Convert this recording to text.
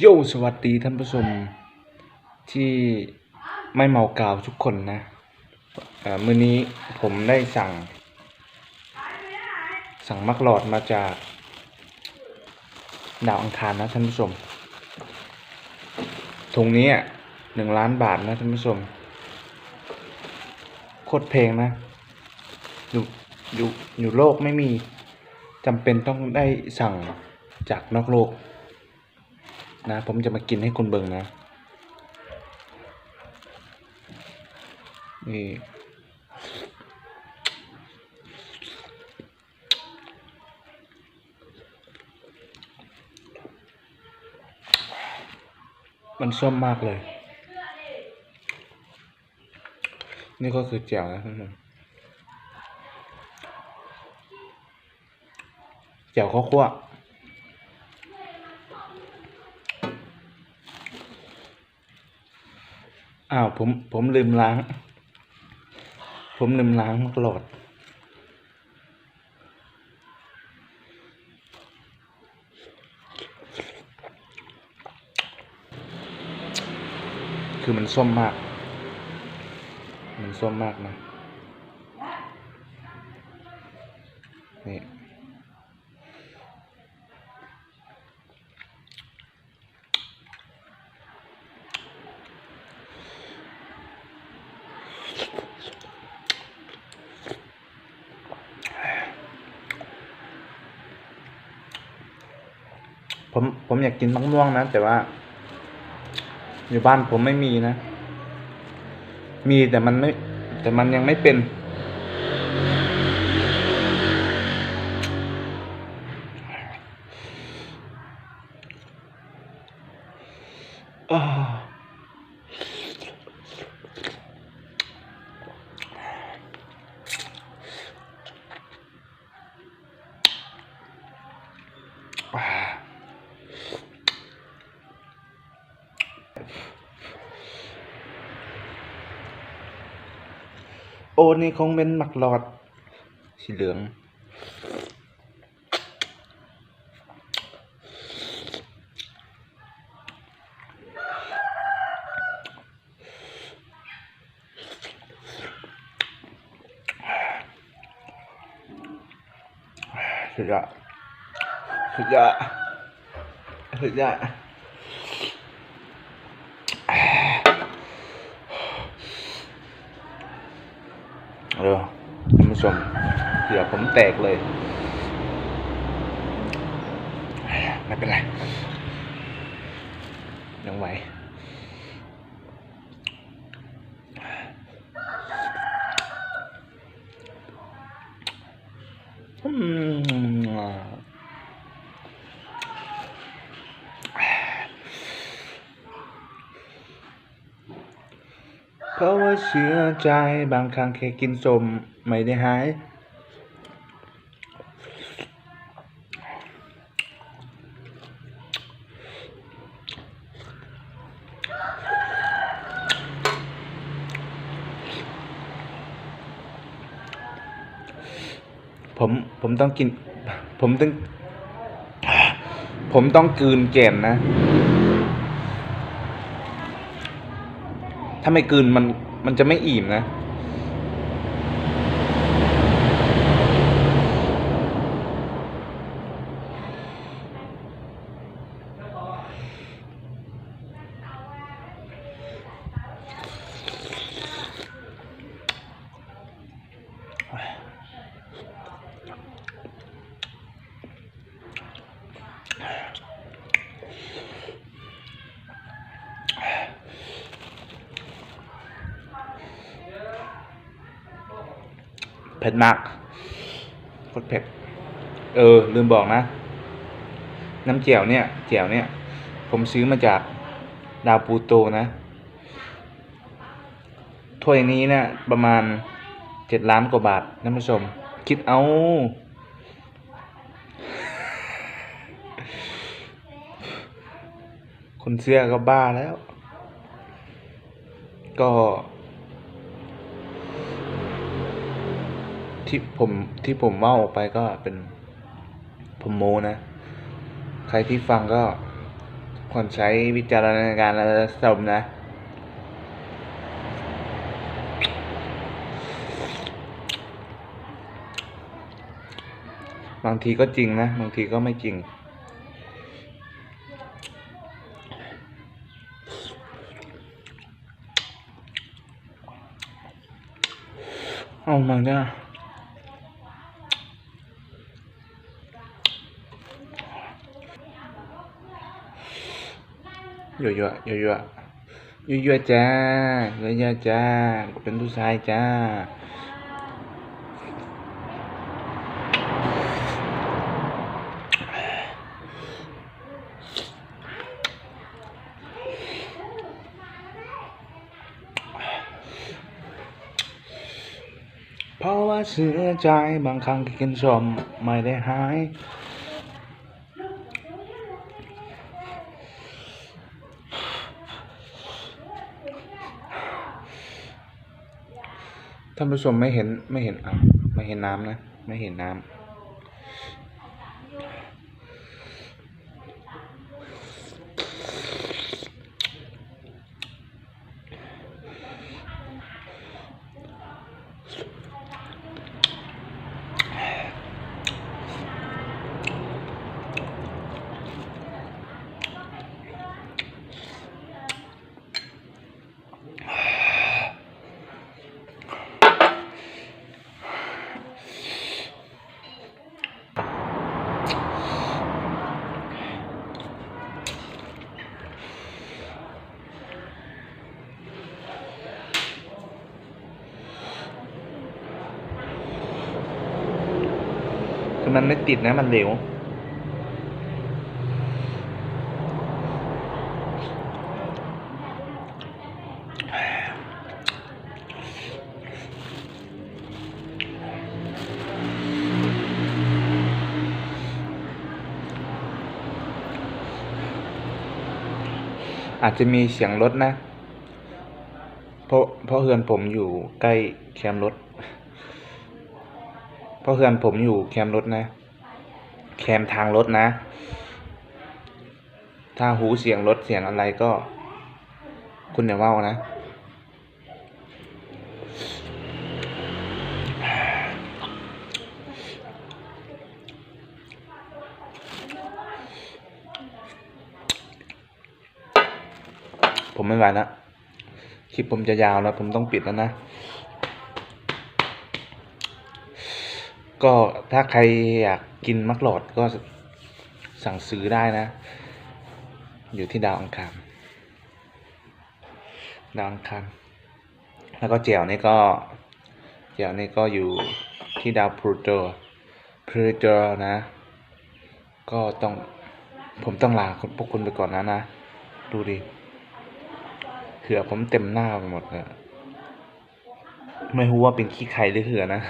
ໂຢ ສະຫວັດດີທ່ານຜູ້ຊົມທີ່ໄມ່ເມົາກາວທຸກຄົນນະ. ເອີ ມື້ນີ້ຜົມໄດ້ສັ່ງ ສັ່ງໝາກຫຼອດມາຈາກດາວອັງຄານນະທ່ານຜູ້ຊົມ. ຖົງນີ້ໜຶ່ງລ້ານບາດນະທ່ານຜູ້ຊົມ. ໂຄດແພງນະ. ຢູ່ ຢູ່ ຢູ່ໂລກໄມ່ມີ. ຈຳເປັນຕ້ອງໄດ້ສັ່ງຈາກນອກໂລກ. ນະ ຜົມຈະມາກິນໃຫ້ຄົນເບິ່ງນະ. ນີ້ ມັນສົ້ມມາກເລີຍ. ນີ້ກໍຄືແຈ່ວນະທ່ານຜູ້ຊົມ. ແຈ່ວເຂົ້າຂົ້ວ. ອ້າວ ຜົມ ຜົມລືມລ້າງ ຜົມລືມລ້າງໝາກຫຼອດ. ຄືມັນສົ້ມມາກ ມັນສົ້ມມາກນະ. ນີ້ ຜົມ ຜົມຢາກກິນໝາກມ່ວງນະ ແຕ່ວ່າຢູ່ບ້ານຜົມໄມ່ມີນະ. ມີ ແຕ່ມັນໄມ່ ແຕ່ມັນຍັງໄມ່ເປັນ. ໂອ້ ນີ້ຄົງເປັນໝາກຫຼອດສີເຫຼືອງ. ສຸດຍອດ ສຸດຍອດ ສຸດຍອດ. ເອີ ທ່ານຜູ້ຊົມ ເກືອບຜົມແຕກເລີຍ. ໄມ່ເປັນໄລ ຍັງໄຫວ. ອືມ ເພາະວ່າເຊື່ອໃຈ ບາງຄັ້ງແຄ່ກິນສົ້ມໄມ່ໄດ້ຫາຍ. ຜົມ ຜົມຕ້ອງກິນ ຜົມຕ້ອງ ຜົມຕ້ອງກືນແກ່ນນະ. ຖ້າໄມ່ກືນ ມັນ ມັນຈະໄມ່ອີ່ມນະ. ເຜັດມາກ ໂຄດເຜັດ. ເອີ ລືມບອກນະ ນ້ຳແຈ່ວເນີ້ຍ ແຈ່ວເນີ້ຍ ຜົມຊື້ມາຈາກດາວປູໂຕນະ. ຖ້ວຍນີ້ນະ ປະມານເຈັດລ້ານກວ່າບາດ ທ່ານຜູ້ຊົມ ຄິດເອົາ. ຄົນເຊື່ອກໍບ້າແລ້ວ. ກໍທີ່ຜົມ ທີ່ຜົມເວົ້າອອກໄປກໍເປັນ ຜົມໂມ້ນະ. ໃຄທີ່ຟັງກໍ ຄວນໃຊ້ວິຈາລະນະຍານໃນການຮັບຊົມນະ. ບາງທີກໍຈິງນະ, ບາງທີກໍໄມ່ຈິງ. ເອົາມາເດີ. ຍົວໆ ຍົວໆ ຍົວໆ ຈ້າ ຍົວໆ ຈ້າ ເປັນຜູ້ຊາຍຈ້າ. ເພາະວ່າເສຍໃຈ ບາງຄັ້ງກໍກິນສົ້ມໄມ່ໄດ້ຫາຍ. ທ່ານຜູ້ຊົມ ໄມ່ເຫັນ ໄມ່ເຫັນ ເອົາ ໄມ່ເຫັນນ້ຳນະ ໄມ່ເຫັນນ້ຳ. ຄືມັນໄມ່ຕິດນະ ມັນເຫຼວ. ອາດຈະມີສຽງລົດນະ ເພາະ ເພາະເຮືອນຜົມຢູ່ໃກ້ແຄມລົດ ເພາະເຮືອນຜົມຢູ່ແຄມລົດນະ ແຄມທາງລົດນະ. ຖ້າຮູ້ສຽງລົດສຽງອະໄລກໍ ຄຸນຢ່າເວົ້ານະ. ຜົມໄມ່ໄຫວລະ ຄລິບຜົມຈະຍາວລະ ຜົມຕ້ອງປິດລະນະ. ກໍຖ້າໃຄຢາກກິນໝາກຫຼອດກໍສັ່ງຊື້ໄດ້ນະ ຢູ່ທີ່ດາວອັງຄານ ດາວອັງຄານ. ແລ້ວກໍແຈ່ວນີ້ກໍ ແຈ່ວນີ້ກໍຢູ່ທີ່ດາວພລູໂຕ ພລູໂຕນະ. ກໍຕ້ອງ ຜົມຕ້ອງລາພວກຄຸນໄປກ່ອນນະ ນະ. ດູດິ ເຫື່ອຜົມເຕັມໜ້າໄປໝົດເລີຍ. ໄມ່ຮູ້ວ່າເປັນຂີ້ໄຂ່ຫຼືເຫື່ອນະ.